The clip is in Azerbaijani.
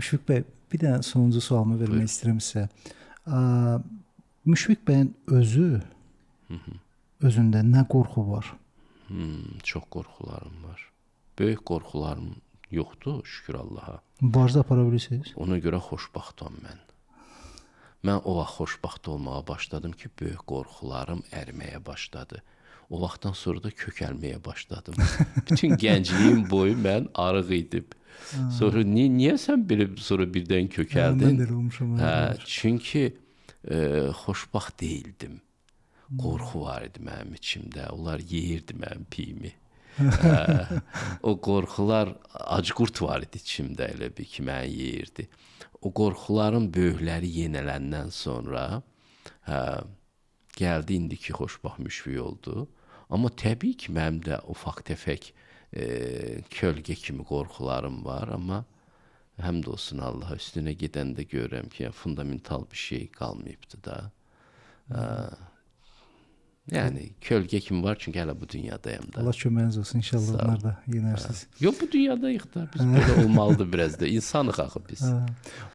Müşfiq bəy, bir dənə sonuncu sualımı vermək istəyirəm sizə. Müşfiq bəyin özü özündə nə qorxu var? Çox qorxularım var. Böyük qorxularım yoxdur, şükür Allaha. Mübarizə apara bilirsiniz? Ona görə xoşbəxtəm mən. Mən o vaxt xoşbəxt olmağa başladım ki, böyük qorxularım əriməyə başladı. O vaxtdan sonra da kökəlməyə başladım. Bütün gəncliyim boyu mən arıq idim. Sonra niyə sən belə sonra birdən kökəldin? Mən də elə olmuşam. Hə, çünki xoşbəxt deyildim. Qorxu var idi mənim içimdə. Onlar yeyirdi mənim piyimi. Hə, o qorxular, acqurt var idi içimdə elə bir ki, məni yeyirdi. O qorxuların böyükləri yenələndən sonra hə, gəldi indiki xoşbəxt Müşfiq oldu. Amma təbii ki, mənim də ufaq-təfək kölgə kimi qorxularım var, amma həmd olsun Allaha, üstünə gedəndə görürəm ki, yəni, fundamental bir şey qalmayıbdı da. Yəni kölgə kimi var, çünki hələ bu dünyadayam da. Allah köməyiniz olsun. İnşallah onlar da yenərsiniz. Yox, bu dünyadayıq da. Biz belə olmalıdır biraz da. İnsanıq axı biz. Hə.